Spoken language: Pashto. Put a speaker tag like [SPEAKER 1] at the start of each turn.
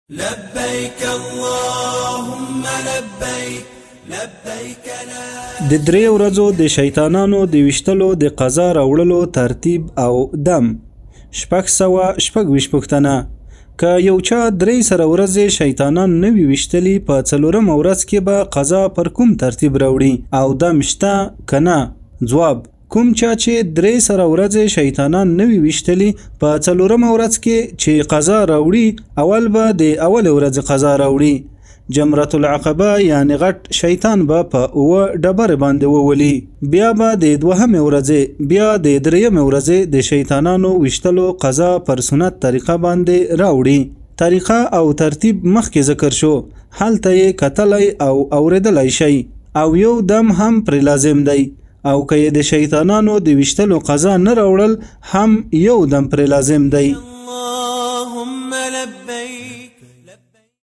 [SPEAKER 1] لبيك اللهم لبيك لبيك لا.
[SPEAKER 2] د 3 ورځو د شیطانانو د ویشتلو د قضا راوړلو ترتیب او دم. 626 پوښتنه: که یو چا 3 سره ورځې شیطانان نه وي ویشتلي، په څلورمه ورځ کې به قضا پر کوم ترتیب راوړي او دم شته که نه؟ ځواب: کوم چا چې 3 سره ورځې شیطانان نه وي ویشتلي، په څلورمه ورځ کې چې قضا راوړي، اول به د اولې ورځې قضا راوړي. جمرة العقبه یعنی غټ شیطان به په 7 ډبرې باندې وولي، بیا به د دوهمې ورځې، بیا د درېیمې ورځې د شیطانانو ویشتلو قضا پر سنت طریقه باندې راوړي. طریقه او ترتیب مخکې ذکر شو، هلته یې کتلی او اورېدلی شئ. او یو دم هم پرې لازم دی، او که یې د شیطانانو د ویشتلو قضا نه راوړل، هم یو دم پرې لازم دی.